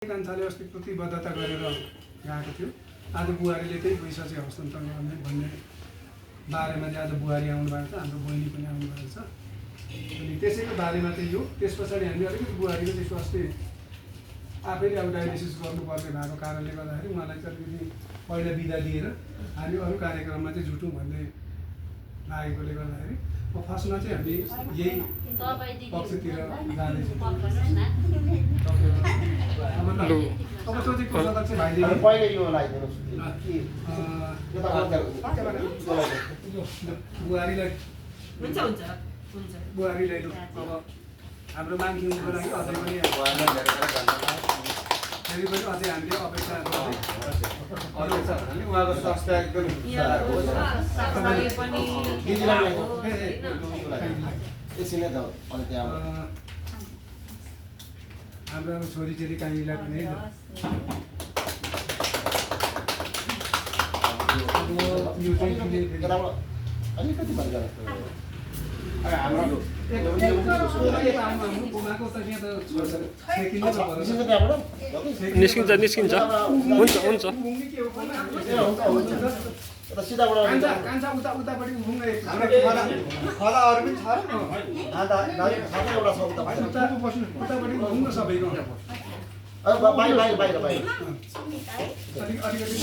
कान्छाले अस्ति प्रतिबद्धता गरेर गएको थियो। आज बुहारीले त्यही पैसा चाहिँ हस्तान्तरण गर्ने भन्ने बारेमा चाहिँ आज बुहारी आउनु भएको छ, हाम्रो बहिनी पनि आउनु भएको छ। अनि त्यसैको बारेमा चाहिँ यो त्यस पछाडि हामी अलिकति बुहारीको चाहिँ स्वास्थ्य आफैले अब डायलिसिस गर्नुपर्ने भएको कारणले गर्दाखेरि उहाँलाई चाहिँ अलिकति पहिला बिदा दिएर हामी अरू कार्यक्रममा चाहिँ जुटौँ भन्ने लागेकोले गर्दाखेरि फर्स्टमा चाहिँ हामी यही पक्षतिर जाँदैछौँ। अब त्यो चाहिँ कोषाध्यक्ष भाइले पहिले यो लगाइदिनुहोस् बुहारीलाई हुन्छ हुन्छ हुन्छ बुहारीलाई अब हाम्रो मान्छे हुनुको लागि अझै पनि फेरि पनि अझै हामीले अपेक्षा उहाँको स्वास्थ्य एकदम एकछिन त अनि त्यहाँ हाम्रो अब छोरीचेली काहीँलाई पनि यो चाहिँ अलिकति भन्छ हाम्रो घुमाएको त त्यहाँ त निस्किन्छ निस्किन्छ हुन्छ हुन्छ सिधाबाट कान्छा उता उतापट्टि उभुङ्ग खदा अरू पनि छ एउटा छ उतापट्टि उभुङ्ग सबैको बाहिर बाहिर बाहिर बाहिर अलिकति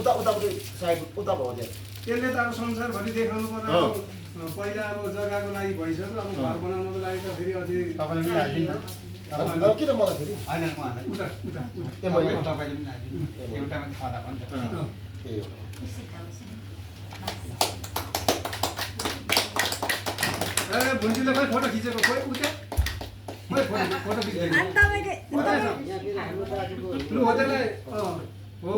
उता उतापट्टि साइड उता भयो त्यहाँ त्यसले त अब संसारभरि देखाउनु पर्दा पहिला अब जग्गाको लागि भइसक्यो, अब घर बनाउनुको लागि त फेरि अझै किन मलाई फेरि उता उता ए भुन्जीले खोइ फोटो खिचेको खोइ उता खोइ फोटो खिचेको लु होटेललाई हो